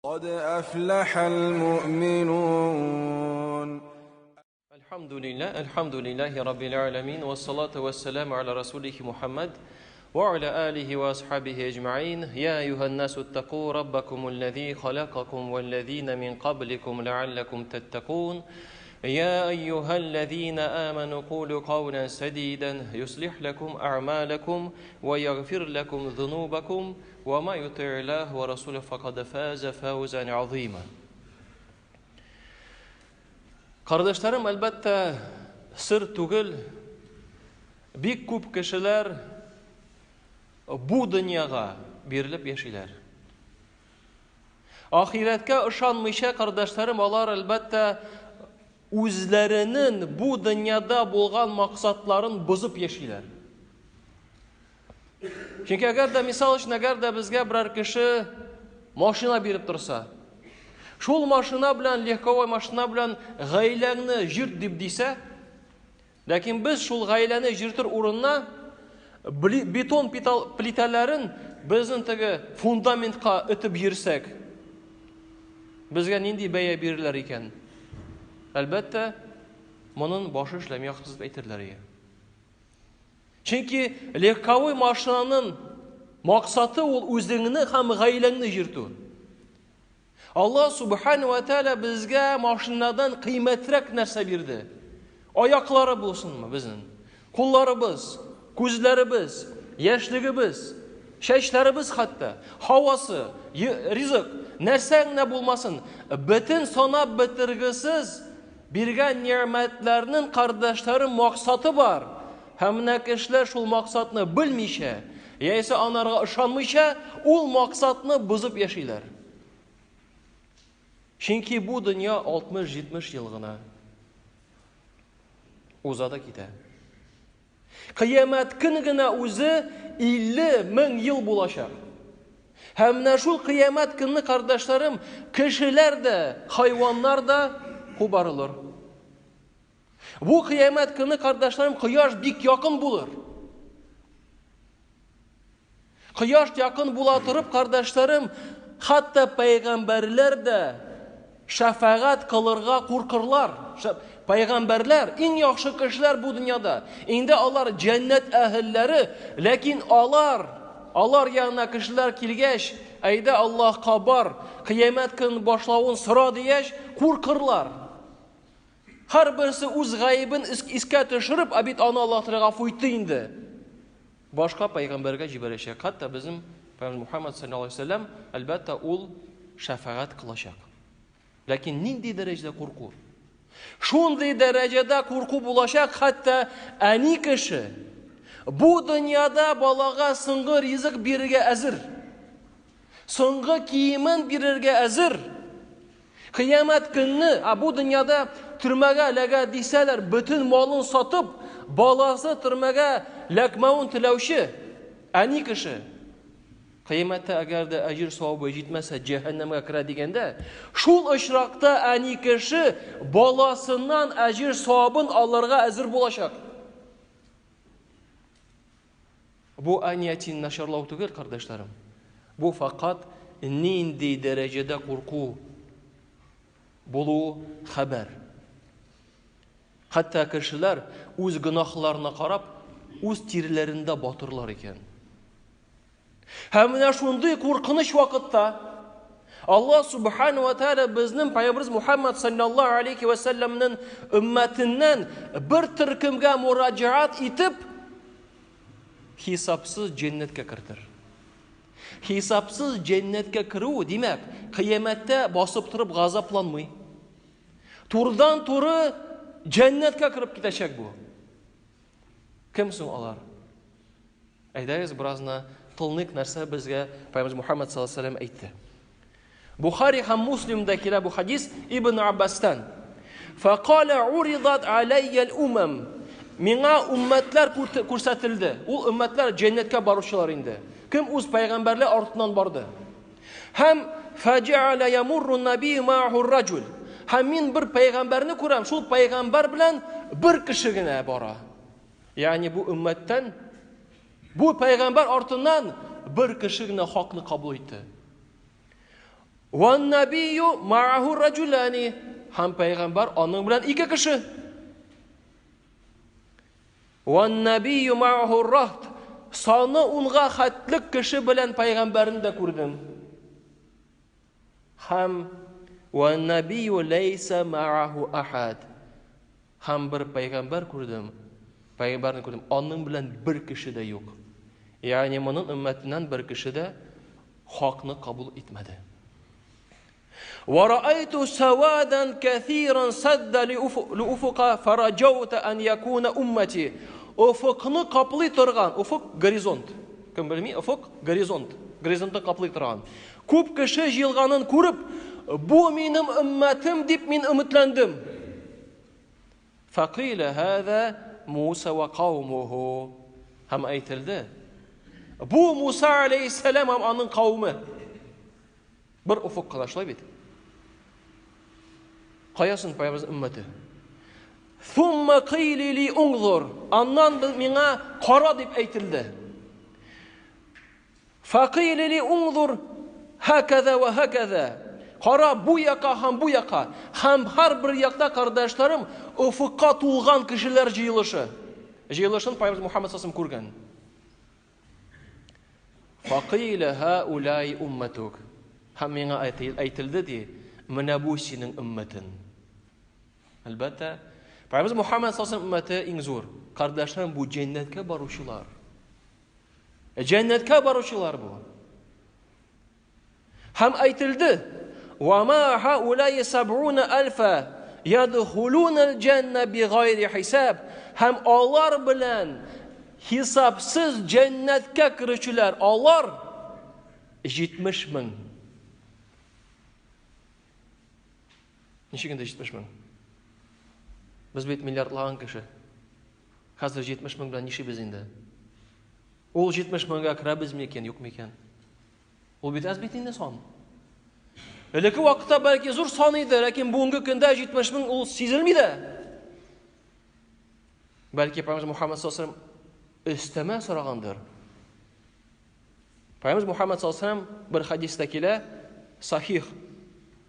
قد أفلح المؤمنون. الحمد لله، الحمد لله رب العالمين، والصلاة والسلام على رسوله محمد وعلى آله وأصحابه أجمعين. يا أيها الناس اتقوا ربكم الذي خلقكم والذين من قبلكم لعلكم تتقون. يا أيها الذين آمنوا قولوا قولا سديدا يصلح لكم أعمالكم ويغفر لكم ذنوبكم وما يطع الله ورسوله فقد فاز فوزا عظيما. Кардәшләрем, әлбәттә, сер түгел, бик күп кешеләр бу дөньяга бирелеп яшиләр. Ахирәткә ышанмыйча, кардәшләрем, алар әлбәттә үзләренең бу дөньяда булган максатларын бозып яшиләр. Чөнки әгәр дә, мисал өчен, әгәр дә безгә берәр кеше машина биреп торса, шул машина белән, легковой машина белән гаиләңне җөрт дип дисә, ләкин без шул гаиләне җөртер урынына бетон плитәләрен безнең теге фундаментка өтеп йөрсәк, безгә нинди бәя бирерләр икән? Әлбәттә, моның башы эшләми ахрысы дип әйтерләр иде. Чөнки легковой машинаның максаты ул үзеңне һәм гаиләңне йөртү. Аллаһ субхану ва тааля безгә машинадан кыйммәтрәк нәрсә бирде. Аяклары булсынмы безнең? Кулларыбыз, күзләребез, яшьлегебез, чәчләребез хәтта, һавасы, ризык, нәрсә генә булмасын, бөтен санап бетергесез Биргән нигъмәтләрнең, кардәшләрем, максаты бар. Һәм менә кешеләр шул максатны белмичә, яисә анарга ышанмыйча, ул максатны бозып яшиләр. Чөнки бу дөнья 60-70 ел гына уза да китә. Кыямәт көн генә үзе 50 мең ел булачак. Һәм менә шул кыямәт көнне, кардәшләрем, кешеләр дә, хайваннар да кубарылыр. Бу кыямәт көне, кардәшләрем, кояш бик якын булыр. Кояш якын була торып, кардәшләрем, хәтта пәйгамбәрләр дә шәфәгать кылырга куркырлар. Пәйгамбәрләр иң яхшы кешеләр бу дөньяда. Инде алар җәннәт әһелләре, ләкин алар, алар янына кешеләр килгәч, әйдә Аллаһка бар, кыямәт көн башлавын сора дигәч, куркырлар. Һәрберсе үз гаебен искә төшереп, ә бит аны Аллаһ Тәгалә гафу итте инде. Башка пәйгамбәргә җибәрәчәк. Хәтта безнең пәйгамбәр Мухаммад саллаллаһу алейһи вәсәлләм, әлбәттә, ул шәфәгать кылачак. Ләкин нинди дәрәҗәдә курку? Шундый дәрәҗәдә курку булачак, хәтта әни кеше бу дөньяда балага соңгы ризык бирергә әзер. Соңгы киемен бирергә әзер. Кыямәт көнне, ә бу дөньяда төрмәгә эләгә дисәләр, бөтен малын сатып, баласы төрмәгә ләкмәвен теләүче әни кеше. Кыямәттә әгәр дә әҗер савабы җитмәсә, җәһәннәмгә керә дигәндә, шул очракта әни кеше баласыннан әҗер савабын алырга әзер булачак. Бу әниятин начарлау түгел, кардәшләрем. Бу факат нинди дәрәҗәдә курку булу хәбәр. Хәтта кешеләр үз гөнаһларына карап, үз тиреләрендә батырлар икән. Һәм менә шундый куркыныч вакытта Аллаһ субхану ва тааля безнең пәйгамбәребез Мухаммад саллаллаһу алейхи ва сәлләмнең өммәтеннән бер төркемгә мураҗаат итеп хисапсыз җәннәткә кертер. Хисапсыз җәннәткә керү, димәк, кыямәттә басып торып газапланмый. Турыдан туры җәннәткә кереп китәчәк бу. Кем соң алар? Әйдәгез, беразны тылныйк, нәрсә безгә Пәйгамбер Мухаммад саллаллаһу алейһи ва әйтте. Бухари һәм Муслимда килә бу хадис Ибн Аббастан. Фақала уридат алайя умам. Миңа уммәтләр күрсәтелде. Ул уммәтләр җәннәткә баручылар инде. Кем үз пәйгамбәрләр артыннан барды. Һәм фаҗа'ала ямурру наби мa'аху раҗул. Һәм мин бер пәйгамбәрне күрәм, шул пәйгамбәр белән бер кеше генә бара. Ягъни бу өммәттән бу пәйгамбәр артыннан бер кеше генә хакны кабул итте. Ван набию мааху раджуляни. Һәм пәйгамбәр аның белән ике кеше. Ван набию мааху рахт. Саны унга хәтлек кеше белән пәйгамбәрне дә күрдем. Һәм ван набию ләйсә мааху ахад. Һәм бер пәйгамбәр күрдем, пәйгамбәрне күрдем, аның белән бер кеше дә юк. Ягъни моның өммәтеннән бер кеше дә хакны кабул итмәде. ورأيت سوادا كثيرا سد لأفق فرجوت أن يكون أمتي. Офыкны каплый торган, офык горизонт. Кем белми, офык горизонт. Горизонтны каплый торган. Күп кеше җыелганын күреп, бу минем өммәтем дип мин өметләндем. Фәкыйлә һәзә Муса вә каумуху. Һәм әйтелде, бу Муса алейһиссәлам һәм аның кауме. Бер офык кына, шулай бит? Кая соң Пәйгамбәребезнең өммәте? Thumma qila li unzur. Аннан миңа кара дип әйтелде. Фәкыйле ли уңзур һәкәзә вә һәкәзә. Кара бу якка һәм бу якка. Һәм һәрбер якта, кардәшләрем, офыкка тулган кешеләр җыелышы. Җыелышын Пәйгамбер Мухаммад саллаллаху күргән. Фәкыйле һәулай уммәтүк. Һәм миңа әйтелде ди, менә бу синең өммәтен. Әлбәттә, Пәйгамбер Мухаммад саллаллаху өммәте иң зур. Кардәшләрем, бу җәннәткә баручылар. Җәннәткә баручылар бу. Һәм әйтелде: "Ва ма хаулай сабуна альфа ядхулуна аль-джанна бигайри хисаб." Һәм алар белән хисапсыз җәннәткә керүчеләр алар 70 мең. Ничек инде 70 мең? Без бит миллиардлаган кеше. Хәзер 70 мең белән нишибез инде? Ул 70 меңгә керәбез микән, юк микән? Ул бит әз бит инде сан. Элекке вакытта бәлки зур сан иде, ләкин бүгенге көндә 70 мең ул сизелми дә. Бәлки Пәйгамбер Мухаммад саллаллаху алейһи өстәмә сорагандыр. Пәйгамбер Мухаммад саллаллаху алейһи бер хадистә килә, сахих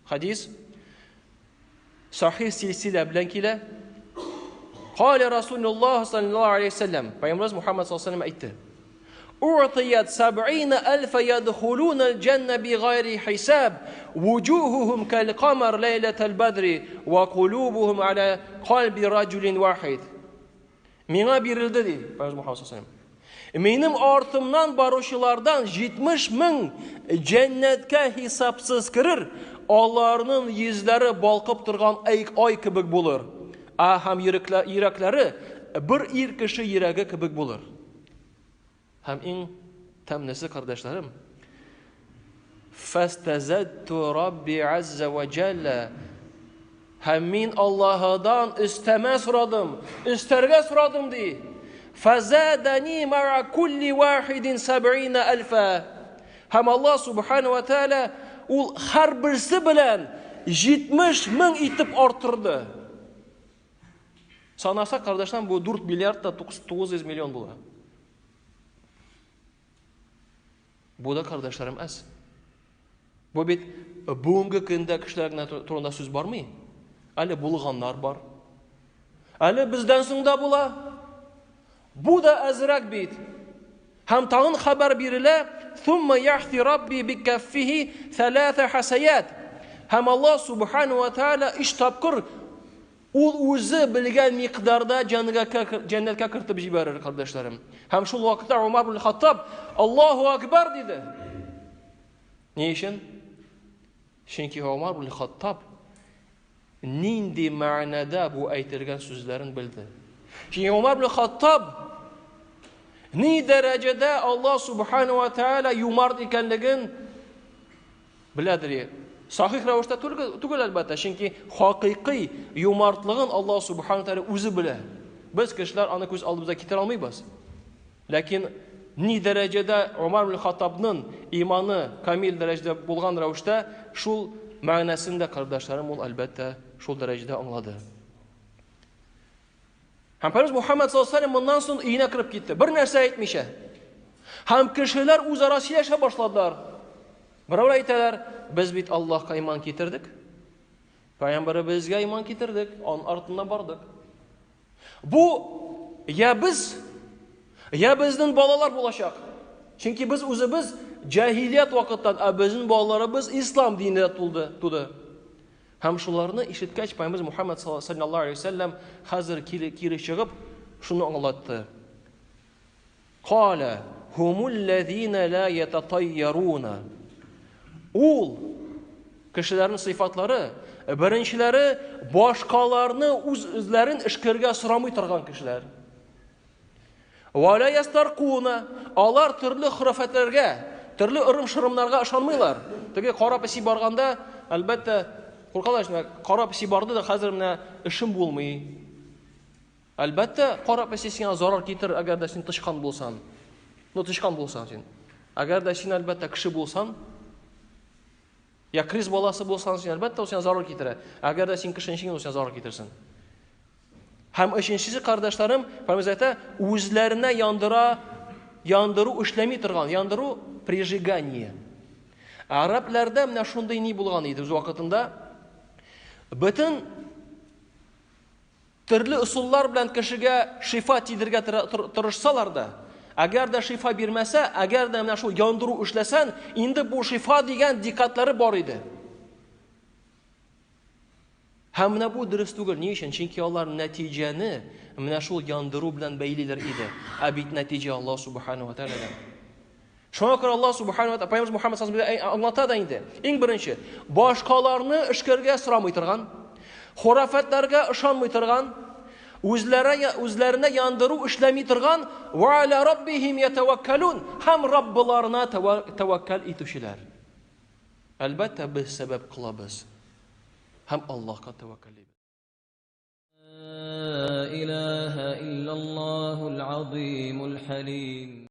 хадис, сахих силсилә белән килә. Кале Расулуллах саллаллаху алейһи вәсәлләм, Пәйгамбер Мухаммад саллаллаху алейһи вәсәлләм әйтте. У'тият саб'ина альфа ядхулуна аль-джанна бигайри хисаб, вуджухухум кал-камар ләйләтәл бадри, ва кулубухум аля кальби раджулин вахид. Миңа бирелде, ди Пәйгамбер Мухаммад саллаллаху Минем артымнан баручылардан 70 мең җәннәткә хисапсыз керер, аларның йөзләре балкып торган ай, ай кебек булыр, ә һәм йөрәкләре бер ир кеше йөрәге кебек булыр. Һәм иң тәмлесе, кардәшләрем, Фәстәзәтту Рабби азза ва җәллә. Һәм мин Аллаһыдан өстәмә сорадым, өстәргә сорадым ди. Фазадани ма'a кулли вахидин саб'ина альфа. Һәм Аллаһ субхана ва тааля ул һәрберсе белән 70 мең итеп арттырды. Санасак, кардәшләр, бу 4 миллиард та 900 миллион була. Бу да, кардәшләрем, әз. Бу бит бүгенге көндә кешеләр генә турында сүз бармый. Әле булганнар бар. Әле бездән соң да була. Бу да әзрәк бит. Һәм тагын хәбәр бирелә, "Thumma yahti Rabbi bikaffihi thalatha hasayat." Һәм Аллаһ субхану ва тааля өч тапкыр Ул үзе белгән микъдарда җәннәткә кертеп җибәрер, кардәшләрем. Һәм шул вакытта Умар ибн Хаттаб Аллаһу акбар диде. Ни өчен? Чөнки Умар ибн Хаттаб нинди мәгънәдә бу әйтелгән сүзләрен белде. Чөнки Умар ибн Хаттаб ни дәрәҗәдә Аллаһ субхану ва тааля юмарт икәнлеген Беләдер. Сахих рәвештә түгел, әлбәттә, чөнки хакыйкый юмартлыгын Аллаһ субхану тәгалә үзе белә. Без кешеләр аны күз алдыбызда китерә алмыйбыз. Ләкин ни дәрәҗәдә Умар ибн Хаттабның иманы камил дәрәҗәдә булган рәвештә, шул мәгънәсен дә кардәшләрем ул әлбәттә шул дәрәҗәдә аңлады. Һәм Пәйгамбер Мухаммад саллаллаху алейһи моннан соң өенә кереп китте, бер нәрсә әйтмичә. Һәм кешеләр үзара сөйләшә башладылар. Берәүләр әйтәләр, без бит Аллаһка иман китердек. Пәйгамбәребезгә иман китердек, аның артыннан бардык. Бу я без, я безнең балалар булачак. Чөнки без үзебез җаһилият вакыттан, ә безнең балаларыбыз ислам динендә тулды, туды. Һәм шуларны ишеткәч, Пәйгамбәребез Мухаммад саллаллаһу алейһи вәсәлләм хәзер кире, кире чыгып, шуны аңлатты. Каля хумулләзина ла ятатайяруна. Ул кешеләрнең сыйфатлары, беренчеләре башкаларны үз үзләрен эшкәргә сорамый торган кешеләр. Ва ла ястаркуна, алар төрле хөрәфәтләргә, төрле ырым-шырымнарга ышанмыйлар. Теге кара песи барганда, әлбәттә, куркалар, кара песи барды да хәзер менә эшем булмый. Әлбәттә, кара песи сиңа зарар китерер, әгәр дә син тычкан булсан. Ну, тычкан булсаң син. Әгәр дә син, әлбәттә, кеше булсан, я крис баласы булсаң, син, әлбәттә, ул сиңа зарар китерә. Әгәр дә син кеше ничек ул сиңа зарар китерсен? Һәм өченчесе, кардәшләрем, Пәйгамбәребез әйтә, үзләренә яндыра, яндыру эшләми торган, яндыру прижигание. Гарәпләрдә менә шундый ни булган иде үз вакытында. Бөтен Төрле ысуллар белән кешегә шифа тидергә тырышсалар да, әгәр дә шифа бирмәсә, әгәр дә менә шул яндыру эшләсән, инде бу шифа дигән диккәтләре бар иде. Һәм менә бу дөрес түгел. Ни өчен? Чөнки алар нәтиҗәне менә шул яндыру белән бәйлиләр иде. Ә бит нәтиҗә Аллаһ субхану ва тааладан. Шуңа күрә Аллаһ субхану ва таала Пәйгамбер Мухаммад саллаллаху алейһи аңлата да инде. Иң беренче, башкаларны эшкәргә сорамый торган, хурафатларга ышанмый торган, үзләре үзләренә яндыру эшләми торган ва аля раббихим ятаваккалун һәм Раббыларына тәвәккәл итүчеләр. Әлбәттә, без сәбәп кылабыз һәм Аллаһка тәвәккәллибез. لا إله إلا الله العظيم الحليم.